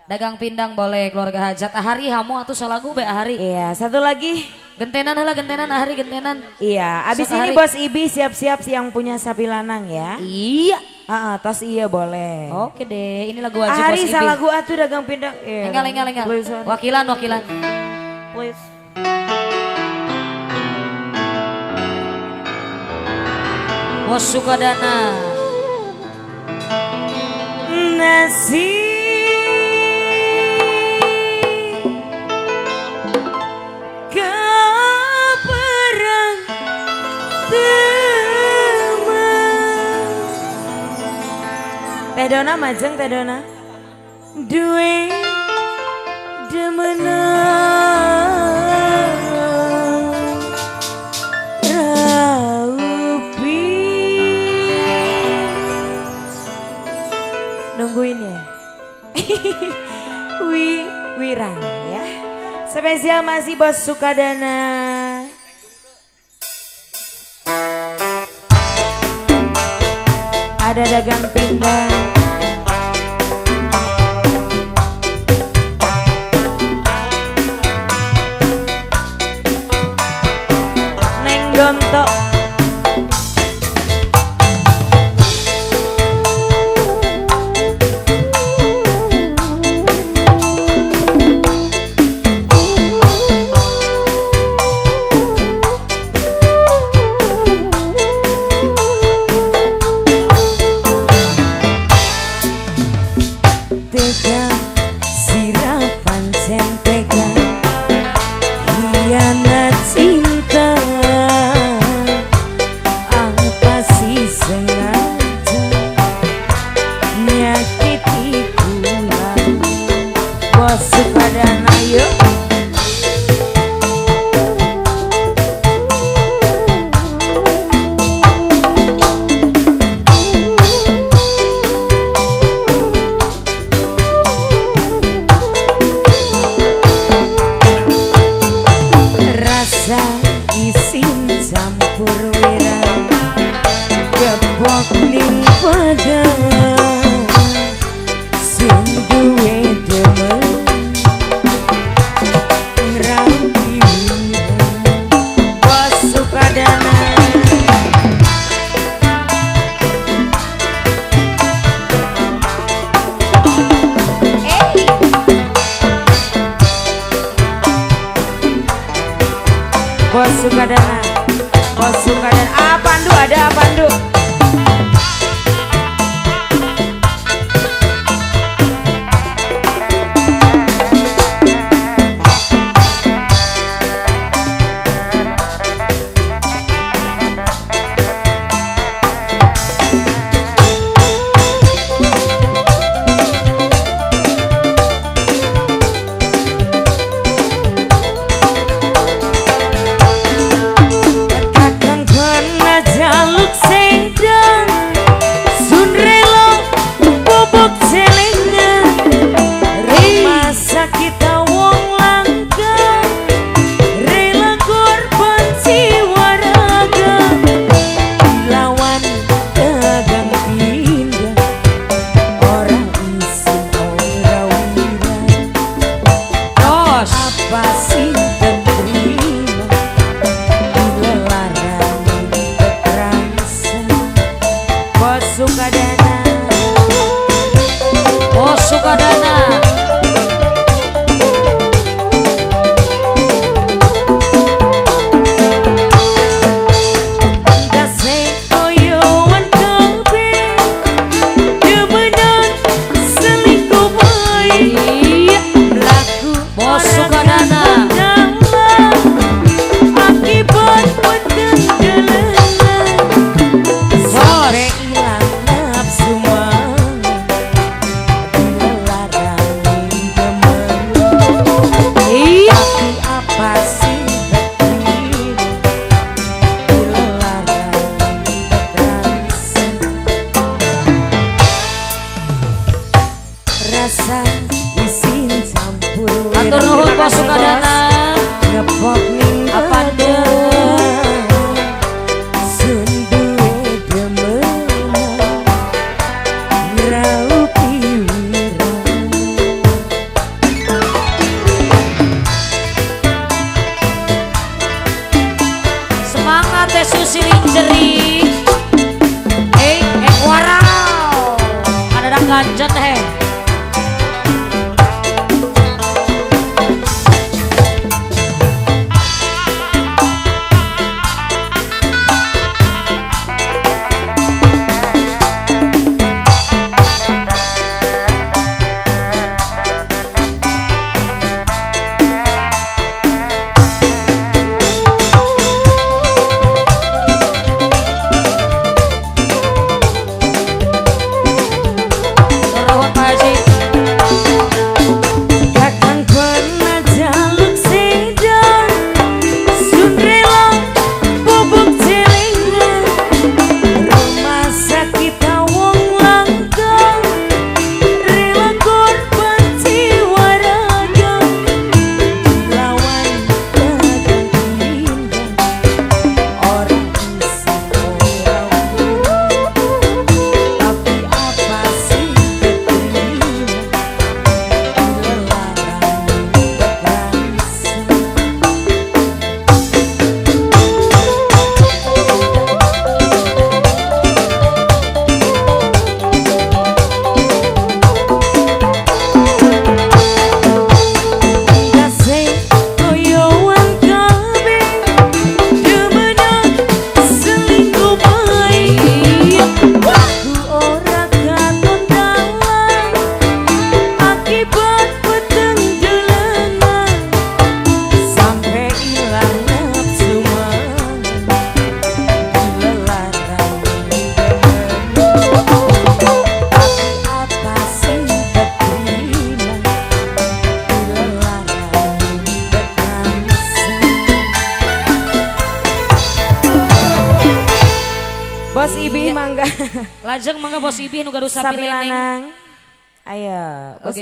Dagang pindang boleh keluarga hajat. Ahari hamu atuh salagu be Ahari. Iya, satu lagi. Gentenan heula gentenan Ahari gentenan. Iya, abis Sok ini Ahari. Bos Ibi siap-siap yang punya sapi lanang ya. Iya. Tos iya boleh. Oke deh, ini lagu wajib Ahari Bos Ibi. salagu atuh dagang pindang. Iya. Enggal enggal enggal. Please, Ahari. Wakilan wakilan. Please. Bos Sukadana. Nasi kaperang teman. Teh Dona majeng Teh Dona. Duwe demenan raupi. Nungguin ya. Wirang ya. Spesial masih Bos Sukadana. Ada dagang pindang. Neng Gontok. Tega sirah pancen tega hianat cinta. Apa sih sengaja nyakiti kula. Bos Sukadana yuk. Rasa isin campur wirang kepok ning padang sing duwe demen ngraupi wirang. Bos Sukadana. Bos Sukadana, Bos Sukadana. Ah, Pandu ada Pandu. Kakang kena jaluk sedang sun rela bobok celengan. Rumah sakit wong langka rela korban jiwa raga. Lawan dagang pindah orang isin ora wirang. Bos. Apa sih terima dilarang terasa. Bos Sukadana. Bos Sukadana. Ndase koyoan kabeh demenan selingkuh bae. Iya. Mlaku Bos ora Sukadana. dalan akibat weteng delengan. Sampe ilang nafsu mangan dilelarani demen. Iya. Tapi apa sih terima dilelarani terasa. Rasa isin campur Atur nuhun wirang. Bos Sukadana. Ngepok ning Apa badan sun duwe demenan ngraupi wirang. Bos Ibi mangga. Lajeng mangga Bos Ibi nu gaduh sapi Sapi lanang. lanang. Ayo, Bos Oke.